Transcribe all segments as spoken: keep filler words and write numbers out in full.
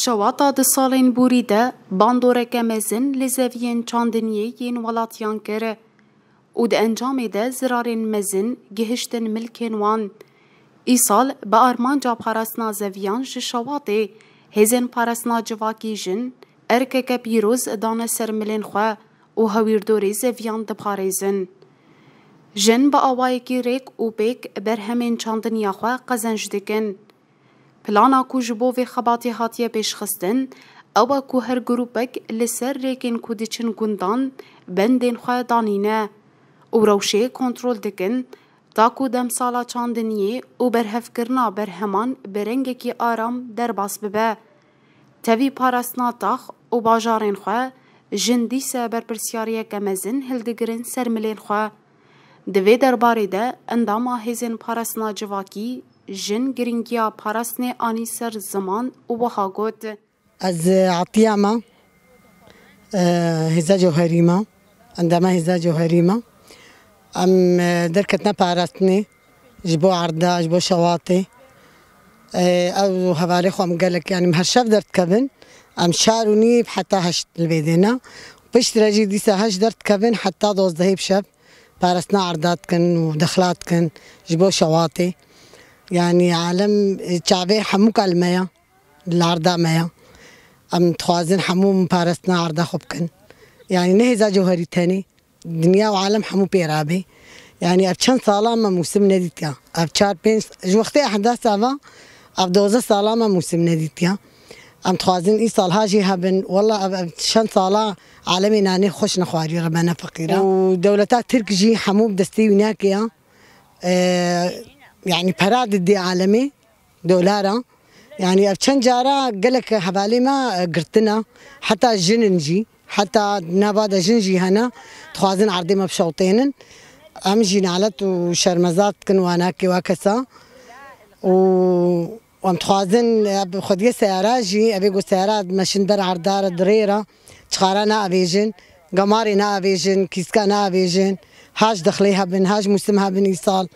Şewata du salên borî de bandoreke mezin li zeviyên çandiniyê yên welatiyan kir û di encamê de zirarên mezin gihiştin milkên wan. Îsal bi armanca parastina zeviyan ji şewatê hêzên parastina civakî jin erkeke pîroz dane ser milên xwe û hewîrdorê zeviyan diparêzin. Jin bi awayekî rêk û pêk berhemên çandiniya xwe qezenc dikin. Plana ku ji bo vê xebatê hatiye pêşxistin, ew e ku her grûpek li ser rêkên ku diçin gundan bendên xwe danîne û rewşê kontrol dikin, ta ku demsala çandiniyê û berhevkirina berheman bi rengekî aram derbas bibe. Tevî parastina tax û bajarên xwe, jin dîse berpirsyariyeke mezin hildigirin ser milên xwe. Di vê derbarê de endama hêzên parastina civakî jin girîngiya parastinê anî ser ziman û wiha got. Ez, e, Atiya me, e, Hêza Cewherî me, endama Hêza Cewherî me. Em, e, derketine parastinê ji bo erda, ji bo şewatê. E, ew hevalê xwe em gelek, yanî em her şev derdikevin. Em çar û nîv heta heşt li vê dêne. Piştre jî dîsa heşt derdikevin heta dozdehê bi şev. Parastina erda dikin û dexla dikin ji bo şewatê. Yanî alem, e, çavê hemû ka li me ya, li erda me ya. Em dixwazin hemû parastina erda xwe bikin. Yanî ne Hêza Cewherî tenê, dinya û alem hemû pê rabê. Yanî ev çend sala me mûsim nedîtiya. Ev çar pênc, ji wextê ehdasa ve, ev dozdeh sala me mûsim nedîtiya. Em dixwazin îsal ha jî hebin. Wela ev, ev çend sala alemê nanê xweş nexwarî rebe ne feqîra. Û dewleta Tirk jî hemû bi destê wî nake ya. E, yanî pera didê alemê, dolara. Yanî ev çend cara gelek hevalê me, e, girtine. Heta jin in jî, heta nava de jin jî hene, dixwazin erdê me bişewtênin. Em jî nalet û şermezar dikin, wa nake wa kesa. Û em dixwazin, e, bi xwediyê seyara jî, evê ku seyara meşin ber erdara dirêra, çixara naavêjin, gemarê naavêjin, kîska naavêjin, haş dexlê hebin, haş mûsim hebin îsal.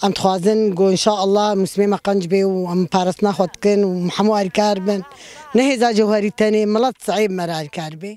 Em dixwazin ku înşaallah mûsimê me qenc bê û em parastina xwe dikin û hemû alîkar bin. Ne Hêza Cewherî tenê, milet si'ê bi me re alîkar bê.